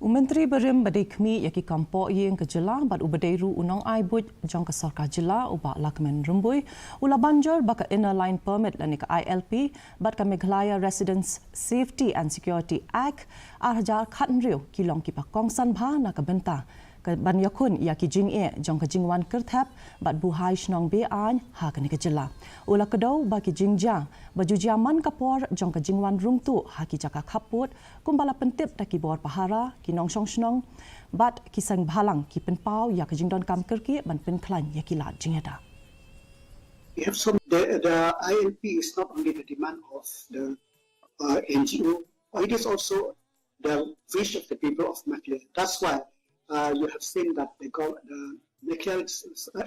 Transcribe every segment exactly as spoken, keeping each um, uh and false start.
Myntri barim ba dei khmih ïa ki kam pohïing ka jylla bad uba dei ruh u nongai buit jong ka sorkar jylla u Bah Lahkmen Rymbui u la ban jur ba ka Inner Line Permit lane ka I L P bad ka Meghalaya Residents Safety and Security Act ar hajar khathynriew ki long kiba kongsan bha na ka bynta ka ban ïakhun ïa ki jingeh jong ka jingwan kyrthep bad buhai shnong be-aiñ ha kane ka jylla. U la kdew ba ki jingjia ba ju jia man ka por jong ka jingwan rung tuh ha ki jaka khappud kumba la pyntip da ki bor pahara, ki nongshong shnong bad ki seng bhalang ki pynpaw ïa ka jingdonkam kyrkieh ban pynkhlaiñ ïa ki lad jingïada. We have some, the, the I L P is not only the demand of the uh, N G O, it is also the wish of the people of Meghalaya. That's why uh, you have seen that the, gov- the Meghalaya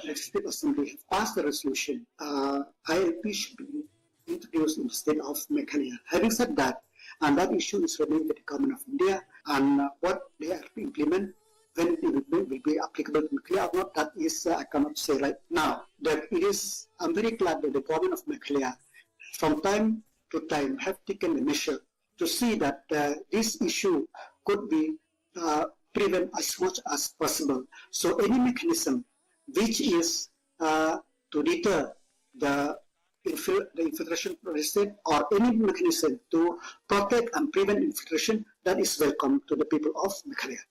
Legislative Assembly have passed the resolution. Uh, I L P should be introduced in the state of Meghalaya. Having said that, and that issue is remain with the government of India, and uh, what they are to implement, when it will be, will be applicable to Meghalaya or not, that is uh, I cannot say right now. But it is, I'm very glad that the government of Meghalaya, from time to time, have taken the measure to see that uh, this issue could be uh, prevented as much as possible. So any mechanism which is uh, to deter the, infil- the infiltration process or any mechanism to protect and prevent infiltration, that is welcome to the people of Meghalaya.